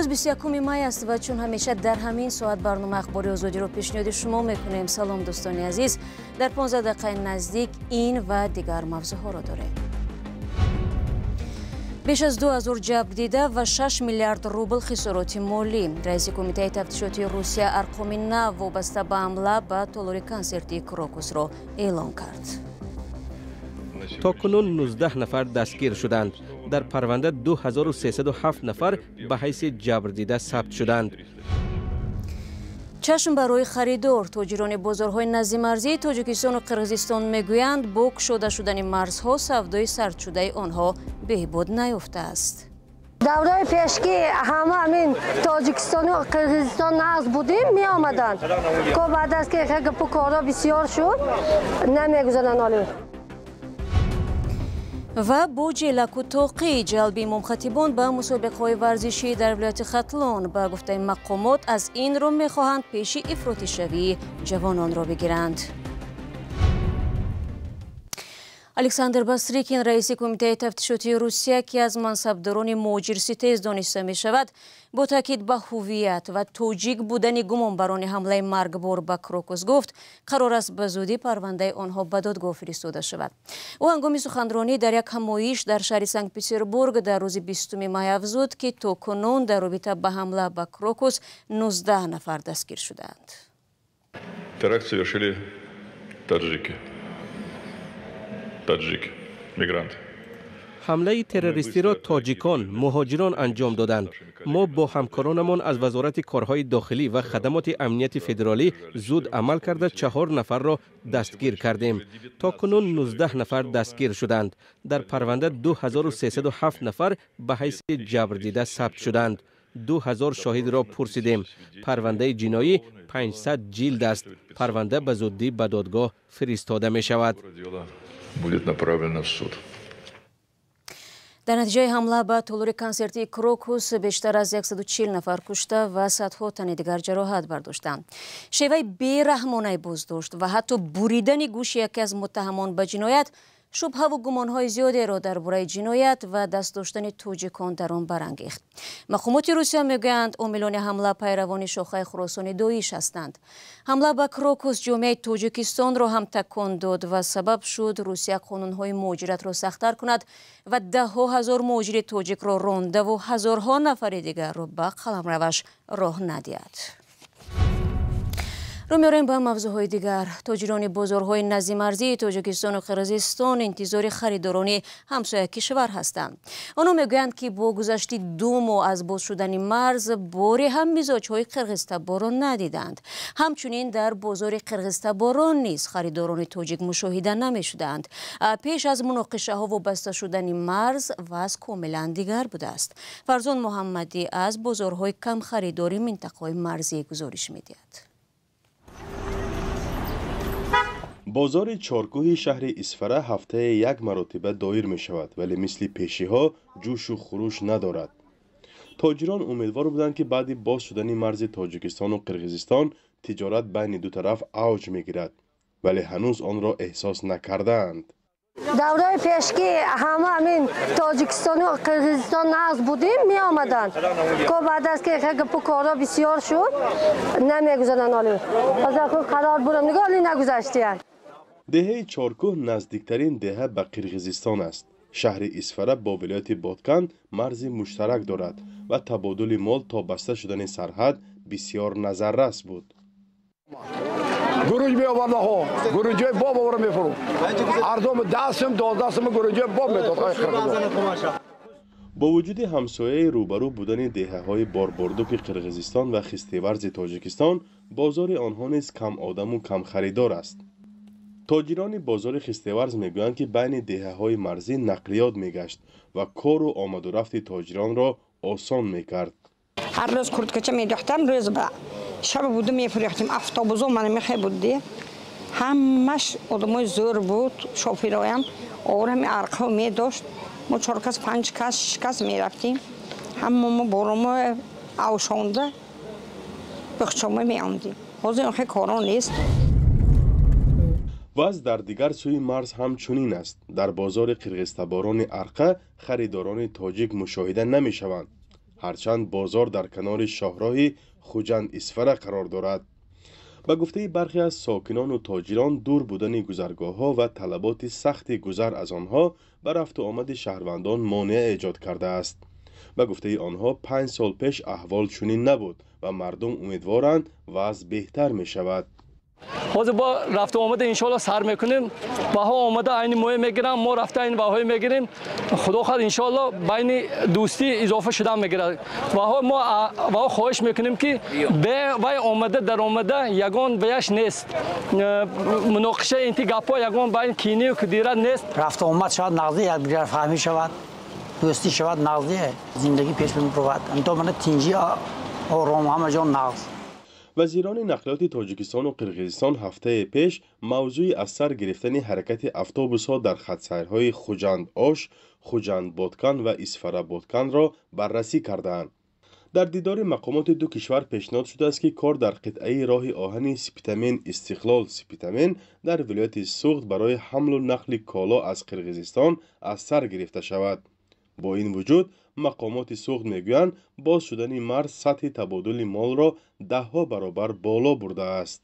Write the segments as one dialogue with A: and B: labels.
A: Имрӯз 21 май аст ва чун ҳамеша дар ҳамин соат барномаи Ахбори Озодиро пешниҳоди шумо мекунем. Салом дӯстони азиз. Дар 15 дақиқаи наздик ин ва дигар мавзӯъҳоро дорем. Беш аз 2000 ҷабрдида ва 6 миллиард рубл хисороти молӣ. Раиси Кумитаи тафтишоти Русия арқоми нав вобаста ба ҳамла ба толори консертии Крокусро эълон кард.
B: То кунун 19 нафар дастгир шуданд. Дар парванда 2307 нафар ба ҳайси ҷабрдида сабт шуданд.
A: Чашм барои харидор. Тоҷирони бозорҳои наздимарзии Тоҷикистону Қирғизистон мегӯянд, бо кушода шудани марзҳо савдои сардшудаи онҳо беҳбуд наёфтааст.
C: Давраи пеш ки ҳама ҳамин Тоҷикистону Қирғизистон нағз будем, меомаданд. Ко баъд аз ки гапу корҳо бисёр шуд, намегузаранд олӣ.
A: Ва бо ҷелаку тоқӣ ҷалби имомхатибон ба мусобиқаҳои варзишӣ дар вилояти Хатлон. Ба гуфтаи мақомот, аз ин рӯ мехоҳанд пеши ифротишавии ҷавононро бигиранд. Александр Бастрикин, раиси Кумитаи тафтишотии Русия, ки аз мансабдорони муҳоҷирситез дониста мешавад, бо таъкид ба ҳуввият ва тоҷик будани гумонбарони ҳамлаи маргбор ба Крокус гуфт, қарор аст ба зудӣ парвандаи онҳо ба додгоҳ фиристода шавад. Ӯ ҳангоми суханронӣ дар як ҳамоиш дар шаҳри Санкт-Петербург дар рӯзи 20 май афзуд, ки то кунун дар робита ба ҳамла ба Крокус 19 нафар дастгир шудаанд.
D: Теракт совершили таджики. Таджик, мигрант.
B: Ҳамлаи террористиро тоҷикон, муҳоҷирон анҷом доданд. Мо бо ҳамкоронамон аз Вазорати корҳои дохилӣ ва хадамоти амнияти федералӣ зуд амал карда 4 нафарро дастгир кардем. То кунун 19 нафар дастгир шуданд. Дар парванда 2307 нафар ба ҳайси ҷабрдида сабт шуданд. 2000 шоҳидро пурсидем. Парвандаи ҷиноӣ 500 ҷилд аст. Парванда ба зуддӣ ба додгоҳ фиристода мешавад.
D: Будет направлено в суд.
A: Дар натиҷаи ҳамла ба толори консертии Крокус бештар аз 140 нафар кушта ва садҳо тани дигар ҷароҳат бардоштанд. Шеваи бераҳмонаи боздошт ва ҳатто буридани гӯши яке аз муттаҳамон ба ҷиноят шубҳаву гумонҳои зиёдеро дар бораи ҷиноят ва даст доштани тоҷикон дар он барангехт. Мақомоти Русия мегӯянд, омилони ҳамла пайравони шохаи Хуросони Доиш ҳастанд. Ҳамла ба Крокус ҷомеаи Тоҷикистонро ҳам такон дод ва сабаб шуд Русия қонунҳои муҳоҷиратро сахттар кунад ва даҳҳо ҳазор муҳоҷири тоҷикро рондаву ҳазорҳо нафари дигарро ба қаламраваш роҳ надиҳад. Рӯ меорем ба мавзӯъҳои дигар. Тоҷирони бозорҳои наздимарзии Тоҷикистону Қирғизистон интизори харидорони ҳамсоя кишвар ҳастанд. Онҳо мегӯянд, ки бо гузашти 2 моҳ аз боз шудани марз боре ҳам мизоҷҳои қирғизтаборро надиданд. Ҳамчунин дар бозори қирғизтаборон низ харидорони тоҷик мушоҳида намешуданд. Пеш аз муноқишаҳо вобаста шудани марз вазъ комилан дигар будааст. Фарзон Муҳаммадӣ аз бозорҳои камхаридори минтақаҳои марзӣ гузориш медиҳад.
E: Бозори Чоркӯҳи шаҳри Исфара ҳафтае як маротиба доир мешавад, вале мисли пешиҳо ҷӯшу хуруш надорад. Тоҷирон умедвор буданд, ки баъди боз шудани марзи Тоҷикистону Қирғизистон тиҷорат байни ду тараф авҷ мегирад, вале ҳанӯз онро эҳсос накардаанд.
C: Давраи пеш ки ҳама ҳамин Тоҷикистону Қирғизистон нағз будем, меомаданд. Ко баъд аз ки гапу корҳо бисёр шуд, намегузаранд олӣ. Ҳозир қарор бурам, нигоҳ олӣ нагузаштиянд.
E: Деҳаи Чоркӯҳ наздиктарин деҳа ба Қирғизистон аст. Шаҳри Исфара бо вилояти Боткан марзи муштарак дорад ва табодули мол то баста шудани сарҳад бисёр назаррас буд.
F: Гуруҷ меовардаҳо, гуруҷои боб овара мефурӯхт. Арзон 10 сум, 12 сум гуруҷои боб медод.
E: Бо вуҷуди ҳамсояи рӯбарӯ будани деҳаҳои Борбордуки Қирғизистон ва Хистеварзи Тоҷикистон, бозори онҳо низ камодаму камхаридор аст. Тоҷирони бозори Хистеварз мегӯянд, ки байни деҳаҳои марзӣ нақлиёт мегашт ва кору омадурафти тоҷиронро осон мекард.
G: Ҳар рӯз курткача медохтам, рӯз ба шаб буду мефурӯхтем. Автобусо мана мехе буд, ҳамаш одамои зӯр буд, шофироям овар ҳами арқао медошт. Мо 4 кас, 5 кас, 6 кас мерафтем. Ҳама мо боромо авшонда бихчома меомдем. Ҳозир охе коро нест.
E: Вазъ дар дигар сӯи марз ҳам чунин аст. Дар бозори қирғизтаборони Арқа харидорони тоҷик мушоҳида намешаванд. Ҳарчанд бозор дар канори шоҳроҳи Хуҷанд Исфара қарор дорад. Ба гуфтаи бархе аз сокинону тоҷирон, дур будани гузаргоҳҳо ва талаботи сахти гузар аз онҳо ба рафту омади шаҳрвандон монеа эҷод кардааст. Ба гуфтаи онҳо, 5 сол пеш аҳвол чунин набуд ва мардум умедворанд вазъ беҳтар мешавад.
H: Ҳозир бо рафту омада иншоалло сар мекунем. Баҳо омада айни моя мегирам, мо рафта айни баҳои мегирем. Худо хоҳад иншоалло байни дӯстӣ изофа шудан мегирад. Баҳо мо баҳо хоҳиш мекунем, ки бе вай омада даромада ягон ваяш нест. Муноқиша инти гапҳо ягон байни кинию кудира нест.
I: Рафту омад шавад нағзи, якдигар фаҳмӣ шавад, дӯстӣ шавад нағзи, зиндагӣ пеш мебурад. То мана тинҷӣ, ором, ҳама ҷо нағз.
E: Вазирони нақлиёти Тоҷикистону Қирғизистон ҳафтае пеш мавзӯи аз сар гирифтани ҳаракати автобусҳо дар хатсайрҳои Хуҷанд-Ош, Хуҷанд-Боткан ва Исфара-Ботканро баррасӣ кардаанд. Дар дидори мақомоти ду кишвар пешниҳод шудааст, ки кор дар қитъаи роҳи оҳани Спитамен Истиқлол Спитамен дар вилояти Суғд барои ҳамлу нақли коло аз Қирғизистон аз сар гирифта шавад. Бо ин вуҷуд мақомоти Суғд мегӯянд, боз шудани марз сатҳи табодули молро даҳҳо баробар боло бурдааст.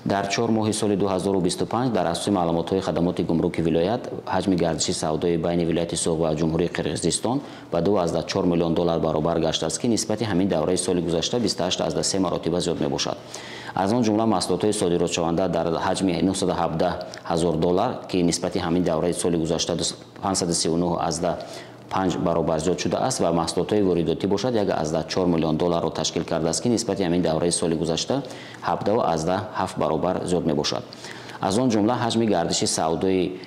J: Дар 4 моҳи соли 2025 дар асоси маълумотҳои хадамоти гумруки вилоят ҳаҷми гардиши савдои байни вилояти Суғд ва Ҷумҳурии Қирғизистон ба 2,4 миллион доллар баробар гаштааст, ки нисбати ҳамин давраи соли гузашта 28,3 маротиба зиёд мебошад. Аз он ҷумла маҳсулотҳои содиротшаванда дар ҳаҷми 917 ҳазор доллар, ки нисбати ҳамин давраи соли гузашта 539,5 баробар зиёд шудааст, ва маҳсулотҳои воридотӣ бошад 1,4 миллион долларро ташкил кардааст, ки нисбати ҳамин давраи соли гузашта 17,7 баробар зиёд мебошад. Аз он ҷумла ҳаҷми гардиши савдои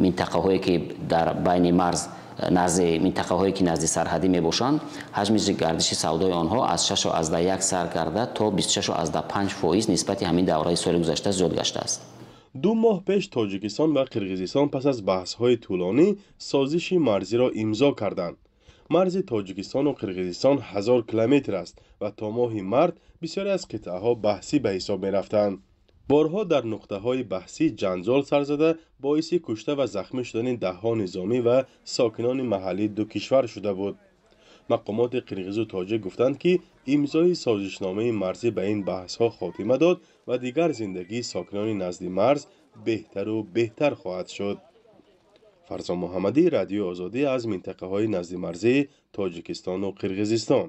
J: минтақаҳое ки дар байни марз назди минтақаҳое ки назди сарҳадӣ мебошанд, ҳаҷми гардиши савдои онҳо аз 6,1 сар карда то 26,5% нисбати ҳамин давраи соли гузашта зиёд гаштааст.
E: 2 моҳ пеш Тоҷикистон ва Қирғизистон пас аз баҳсҳои тӯлонӣ созиши марзиро имзо карданд. Марзи Тоҷикистону Қирғизистон 1000 километр аст ва то моҳи март бисёре аз қитъаҳо баҳсӣ ба ҳисоб мерафтанд. Борҳо дар нуқтаҳои баҳсӣ ҷанҷол сар зада, боиси кушта ва захмӣ шудани даҳҳо низомӣ ва сокинони маҳаллии ду кишвар шуда буд. Мақомоти қирғизу тоҷик гуфтанд, ки имзои созишномаи марзӣ ба ин баҳсҳо хотима дод ва дигар зиндагии сокинони назди марз беҳтару беҳтар хоҳад шуд. Фарзон Муҳаммадӣ, Радиои Озодӣ аз минтақаҳои наздимарзии Тоҷикистону Қирғизистон.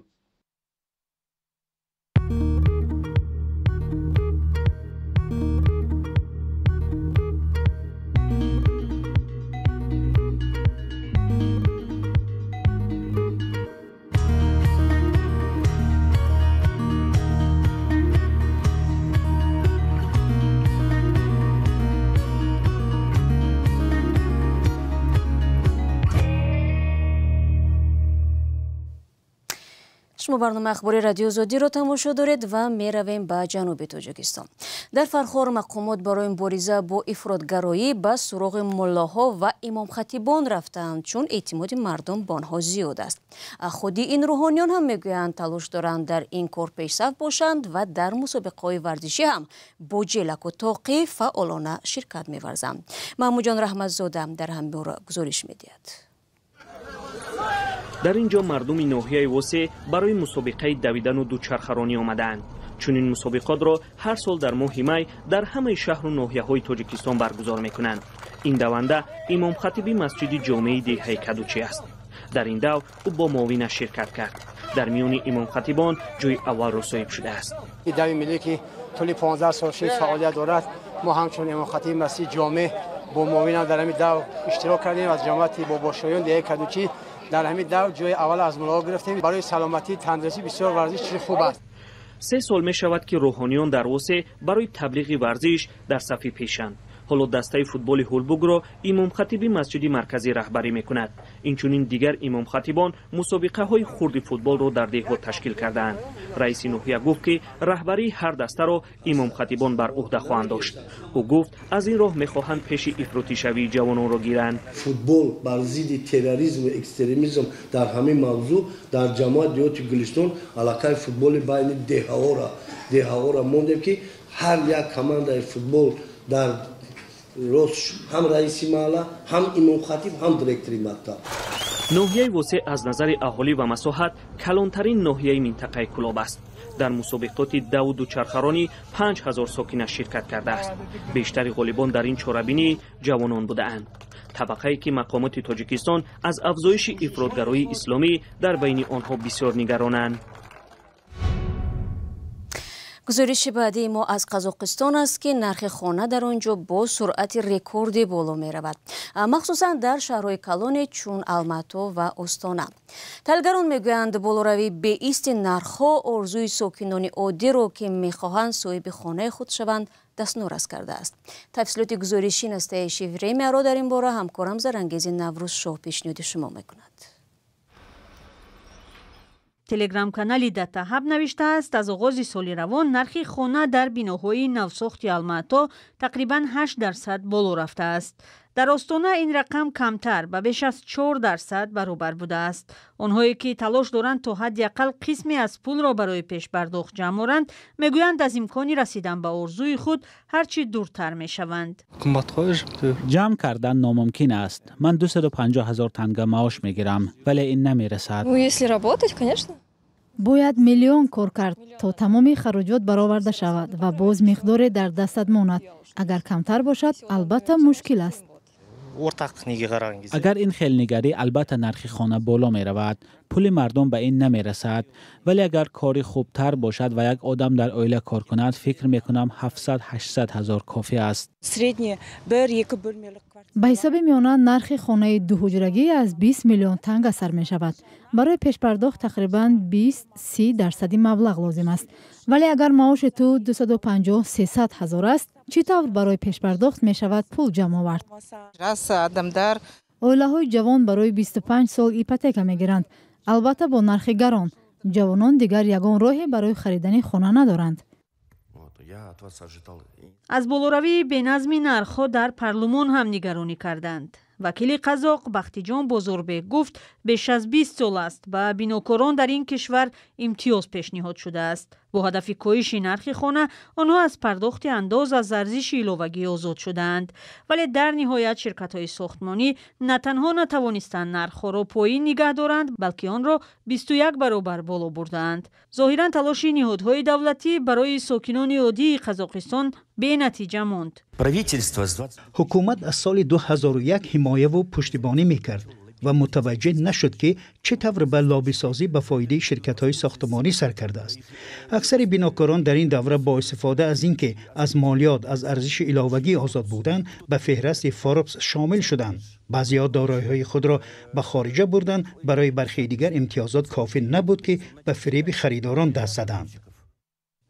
A: Шумо барномаи ахбори Радиои Озодиро тамошо доред ва меравем ба ҷануби Тоҷикистон. Дар Фархор мақомот барои мубориза бо ифротгароӣ ба суроғи муллоҳо ва имомхатибон рафтаанд, чун эътимоди мардум ба онҳо зиёд аст. Худи ин рӯҳониён ҳам мегӯянд, талош доранд дар ин кор пешсаф бошанд ва дар мусобиқаҳои варзишӣ ҳам бо ҷелаку тоқӣ фаъолона ширкат меварзанд. Маҳмудҷон Раҳматзода дар ҳамин бора гузориш медиҳад.
K: Дар ин ҷо мардуми ноҳияи Восеъ барои мусобиқаи давидану дучархаронӣ омадаанд. Чунин мусобиқотро ҳар сол дар моҳи май дар ҳамаи шаҳру ноҳияҳои Тоҷикистон баргузор мекунанд. Ин даванда имомхатиби масҷиди ҷомеи деҳаи Кадучӣ аст. Дар ин дав ӯ бо муовина ширкат кард. Дар миёни имомхатибон ҷои аввалро соҳиб шудааст.
L: Дави миллӣ ки тӯли 15 сол шуд фаъолият дорад, мо ҳамчун имомхатиби масҷиди ҷомеъ бо муовинам дар ҳамин дав иштирок кардем. Аз ҷамоати бобошоён деҳаи Кадучӣ дар ҳамин дав ҷои аввал аз муллоҳо гирифтем. Барои саломатӣ, тандурустӣ бисёр варзиш чизи хуб аст.
K: 3 сол мешавад, ки рӯҳониён дар Восеъ барои таблиғи варзиш дар сафи пешанд. Ҳоло дастаи футболи ҳулбугро имомхатиби масҷиди марказӣ раҳбарӣ мекунад. Инчунин дигар имомхатибон мусобиқаҳои хурди футболро дар деҳот ташкил кардаанд. Раиси ноҳия гуфт, ки раҳбарии ҳар дастаро имомхатибон бар ӯҳда хоҳанд дошт. Ӯ гуфт, аз ин роҳ мехоҳанд пеши ифротишавии ҷавононро гиранд.
M: Футбол бар зидди терроризму экстремизм дар ҳамин мавзӯъ дар ҷамоати деҳоти Гулистон аллакай футболи байни деҳаҳоро мондем, ки ҳар як командаи футбол дар рост ҳам раиси маҳалла, ҳам имомхатиб, ҳам директори мактаб.
K: Ноҳияи Восеъ аз назари аҳолӣ ва масоҳат калонтарин ноҳияи минтақаи Кӯлоб аст. Дар мусобиқоти даву дучархаронӣ 5000 сокинаш ширкат кардааст. Бештари ғолибон дар ин чорабинӣ ҷавонон будаанд. Табақае ки мақомоти Тоҷикистон аз афзоиши ифротгароии исломӣ дар байни онҳо бисёр нигаронанд.
A: Гузориши баъдии мо аз Қазоқистон аст, ки нархи хона дар он ҷо бо суръати рекордӣ боло меравад, махсусан дар шаҳрҳои калоне чун Алмато ва Остона. Таҳлилгарон мегӯянд, болоравии беисти нархҳо орзуи сокинони оддиро, ки мехоҳанд соҳиби хонаи худ шаванд, дастнорас кардааст. Тафсилоти гузориши Настоящее Время-ро дар ин бора ҳамкорам Зарангези Наврӯзшоҳ пешниҳоди шумо мекунад.
N: Телеграм-канали Датаҳаб навиштааст, аз оғози соли равон нархи хона дар биноҳои навсохти Алмато тақрибан 8% боло рафтааст. Дар Остона ин рақам камтар, ба беш аз 4% баробар будааст. Онҳое ки талош доранд то ҳадди ақал қисме аз пулро барои пешпардохт ҷамъ оранд, мегӯянд аз имкони расидан ба орзуи худ ҳарчи дуртар мешаванд.
O: Ҷамъ кардан номумкин аст. Ман 250 ҳазор танга маош мегирам, вале ин намерасад.
P: Бояд миллион кор кард, то тамоми хароҷот бароварда шавад ва боз миқдоре дар дастат монад. Агар камтар бошад, албатта мушкил аст.
O: Агар ин хел нигарӣ, албатта нархи хона боло меравад. Пули мардум ба ин намерасад. Вале агар кори хубтар бошад ва як одам дар оила кор кунад, фикр мекунам 700-800 ҳазор кофӣ аст.
P: Ба ҳисоби миёна нархи хонаи дуҳуҷрагӣ аз 20 миллион танга сар мешавад. Барои пешпардохт тақрибан 20-30% маблағ лозим аст. Вале агар маоши ту 250-300 ҳазор аст, чӣ тавр барои пешпардохт мешавад пул ҷамъ овард? Оилаҳои ҷавон барои 25 сол ипотека мегиранд, албатта бо нархи гарон. Ҷавонон дигар ягон роҳе барои харидани хона надоранд.
N: Аз болоравии беназми нархҳо дар парлумон ҳам нигаронӣ карданд. Вакили қазоқ Бахтиҷон Бозорбек гуфт, беш аз 20 сол аст ба бинокорон дар ин кишвар имтиёз пешниҳод шудааст. Бо ҳадафи коҳиши нархи хона онҳо аз пардохти андоз аз арзиши иловагӣ озод шудаанд. Вале дар ниҳоят ширкатҳои сохтмонӣ на танҳо натавонистанд нархҳоро поин нигаҳ доранд, балки онро 21 баробар боло бурдаанд. Зоҳиран талоши ниҳодҳои давлатӣ барои сокинони оддии Қазоқистон бенатиҷа монд.
Q: Ҳукумат аз соли 2001 ҳимояву пуштибонӣ мекард ва мутаваҷҷеҳ нашуд, ки чӣ тавр ба лобисозӣ ба фоидаи ширкатҳои сохтмонӣ сар кардааст. Аксари бинокорон дар ин давра бо истифода аз ин ки аз молиёт аз арзиши иловагӣ озод буданд, ба феҳрасти Форбс шомил шуданд. Баъзеҳо дороиҳои худро ба хориҷа бурданд, барои бархе дигар имтиёзот кофӣ набуд, ки ба фиреби харидорон даст заданд.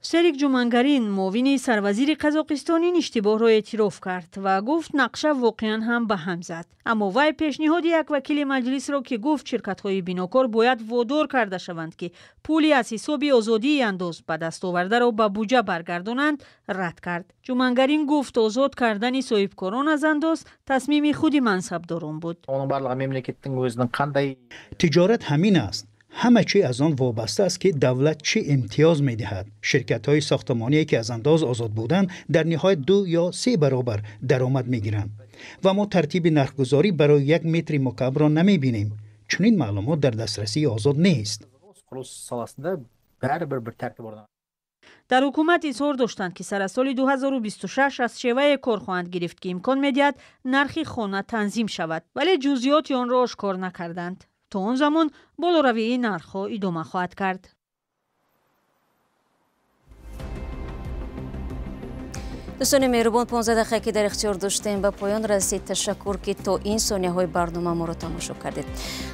N: Серик Ҷумангарин, муовини сарвазири Қазоқистон, ин иштибоҳро эътироф кард ва гуфт нақша воқеан ҳам ба ҳам зад. Аммо вай пешниҳоди як вакили маҷлисро, ки гуфт ширкатҳои бинокор бояд водор карда шаванд, ки пули аз ҳисоби озодии андоз ба даст овардаро ба буҷа баргардонанд, рад кард. Ҷумангарин гуфт озод кардани соҳибкорон аз андоз тасмими худи мансабдорон буд.
Q: Тиҷорат ҳамин аст. Ҳама чӣ аз он вобаста аст, ки давлат чӣ имтиёз медиҳад. Ширкатҳои сохтмоние ки аз андоз озод буданд, дар ниҳоят 2 ё 3 баробар даромад мегиранд. Ва мо тартиби нархгузорӣ барои як метри мукаабро намебинем. Чунин маълумот дар дастрасии озод нест.
N: Дар ҳукумат изҳор доштанд, ки сар аз соли 2026 аз шевае кор хоҳанд гирифт, ки имкон медиҳад нархи хона танзим шавад, вале ҷузъиёти онро ошкор накарданд. То он замон болоравии нархҳо идома хоҳад кард.
A: Дӯстони меҳрубон, 15 дақиқа ки дар ихтиёр доштем ба поён расид. Ташаккур, ки то ин сонияҳои барнома моро тамошо кардед.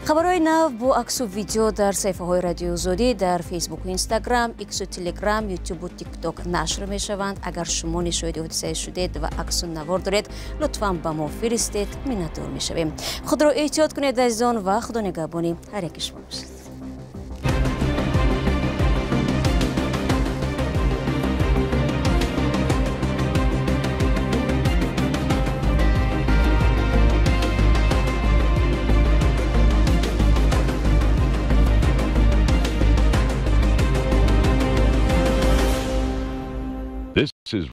A: Хабарҳои нав бо аксу видео дар саҳифаҳои Радиои Озодӣ дар Фейсбуку Инстаграм, Иксу Телеграм, Ютубу Тикток нашр мешаванд. Агар шумо нишоҳиди ҳодисае шудед ва аксу навор доред, лутфан ба мо фиристед, миннатдор мешавем. Худро эҳтиёт кунед, азизон, ва худо нигаҳбони ҳар яки шумо бошад.